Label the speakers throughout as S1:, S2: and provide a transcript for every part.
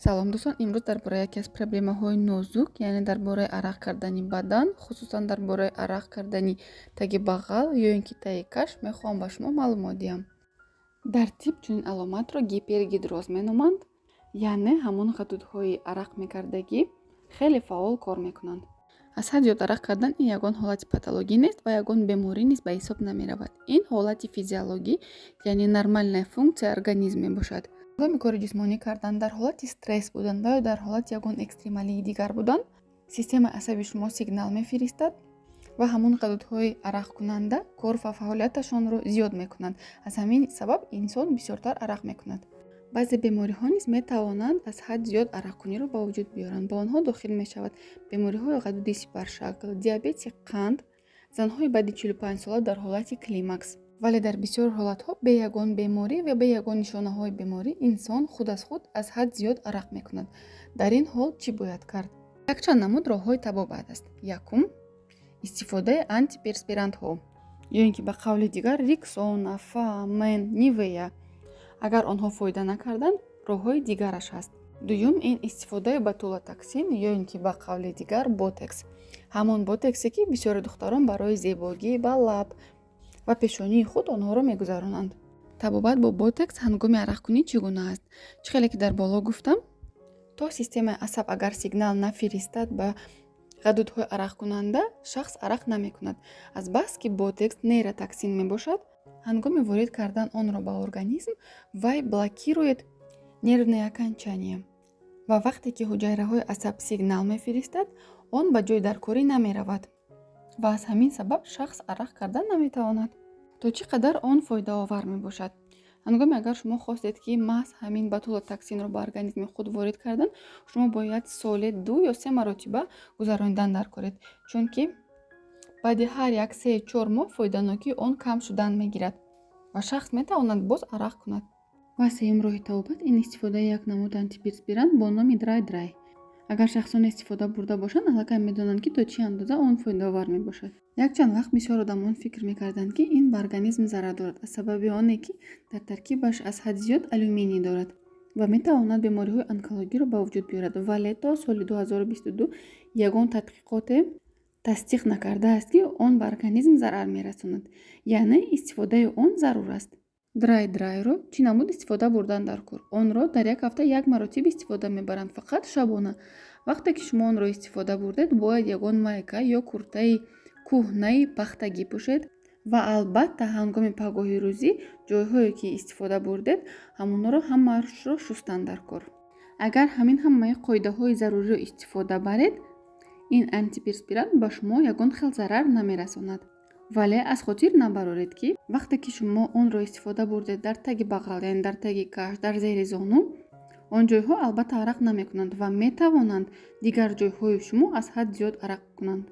S1: Салом, дӯстон! Имрӯз дар бораи яке аз проблемаҳои нозук, яъне дар бораи арақ кардани бадан, хусусан дар бораи арақ кардани таги бағал ё ин ки таги каш мехоҳам ба шумо маълумот диҳам. Дар тиб чунин аломатро гипергидроз меноманд, яъне ҳамон ғадудҳои арақ мекардагӣ хеле фаъол кор мекунанд. Аз ҳад зиёд арақ кардан ин ягон ҳолати патологӣ нест ва ягон беморӣ низ ба ҳисоб намеравад. Ин ҳолати физиологӣ, яъне нормальная функция организм мебошад. Ҳангоми кори ҷисмонӣ кардан, дар ҳолати стресс будан ва ё дар ҳолати ягон экстремалии дигар будан, системаи асаби шумо сигнал мефиристад ва ҳамон ғадудҳои арақкунанда кор ва фаъолияташонро зиёд мекунанд. Аз ҳамин сабаб инсон бисёртар арақ мекунад. Баъзе бемориҳо низ метавонанд аз ҳад зиёд арақкуниро ба вуҷуд биёранд. Ба онҳо дохил мешавад бемориҳои ғадуди сипаршакл, диабети қанд, занҳои баъди 45 сола дар ҳолати климакс. Вале дар бисёр ҳолатҳо бе ягон беморӣ ва бе ягон нишонаҳои беморӣ инсон худ аз худ аз ҳад зиёд арақ мекунад. Дар ин ҳол чӣ бояд кард? Якчанд намуд роҳҳои табобат аст. Якум, истифодаи антиперспирантҳо ё ин ки ба қавли дигар Рексона, Фа, Мен, Нивея. Агар онҳо фоида накарданд, роҳҳои дигараш ҳаст. Дуюм, ин истифодаи ботулотоксин ё ин ки ба қавли дигар ботекс, ҳамон ботексе, ки бисёри духтарон барои зебогӣ ба лаб ва пешонии худ онҳоро мегузаронанд. Табобат бо ботекс ҳангоми арақкунӣ чӣ гуна аст? Чӣ хеле ки дар боло гуфтам, то системаи асаб агар сигнал нафиристад ба ғадудҳои арақкунанда, шахс арақ намекунад. Азбаски ботекс нейротоксин мебошад, ҳангоми ворид кардан онро ба организм вай блокирует нервные окончания ва вақте ки ҳуҷайраҳои асаб сигнал мефиристад, он ба ҷои даркорӣ намеравад ва аз ҳамин сабаб шахс арақ кардан наметавонад. То чӣ қадар он фоидаовар мебошад? Ҳангоме агар шумо хостед, ки маҳз ҳамин ботулотоксинро ба организми худ ворид кардан, шумо бояд соле ду ё се маротиба гузаронидан даркоред, чунки баъди ҳар як 3-4 моҳ фоиданокии он кам шудан мегирад ва шахс метавонад боз арақ кунад. Ва сеюм роҳи табобат ин истифодаи як намуд антиперспирант бо номи Драй Драй. Агар шахсоне истифода бурда бошанд, аллакай медонанд, ки то чӣ андоза он фоидаовар мебошад. Якчанд вақт бисёр одамон фикр мекарданд, ки ин ба организм зарар дорад, аз сабаби оне ки дар таркибаш аз ҳад зиёд алюминий дорад ва метавонад бемориҳои онкологиро ба вуҷуд биёрад. Вале то соли 2022 ягон тадқиқоте тасдиқ накардааст, ки он ба организм зарар мерасонад, яъне истифодаи он зарур аст. Драй Драйро чӣ намуд истифода бурдан даркор? Онро дар як ҳафта як маротиба истифода мебаранд, фақат шабона. Вақте ки шумо онро истифода бурдед, бояд ягон майка ё куртаи кӯҳнаи пахтагӣ пӯшед ва албатта ҳангоми пагоҳи рӯзӣ ҷойҳое, ки истифода бурдед, ҳамонҳоро ҳамаашро шустан даркор. Агар ҳамин ҳамаи қоидаҳои заруриро истифода баред, ин антиперспирант ба шумо ягон хел зарар намерасонад. Вале аз хотир набароред, ки вақте ки шумо онро истифода бурдед, дар таги бағал, яъне дар таги каш, дар зери зону, он ҷойҳо албатта арақ намекунанд ва метавонанд дигар ҷойҳои шумо аз ҳад зиёд арақ кунанд.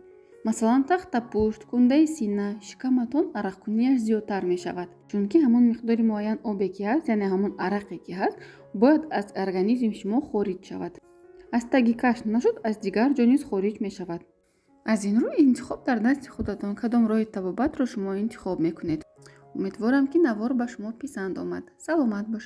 S1: Масалан, тахтапушт, кундаи сина, шикаматон арақкунияш зиёдтар мешавад, чунки ҳамон миқдори муайян обе ки ҳаст, яъне ҳамон арақе ки ҳаст, бояд аз организми шумо хориҷ шавад. Аз таги каш нашуд, аз дигар ҷо низ хориҷ мешавад. Аз ин рӯ интихоб дар дасти худатон, кадом роҳи табобатро шумо интихоб мекунед. Умедворам, ки навор ба шумо писанд омад. Саломат бошед.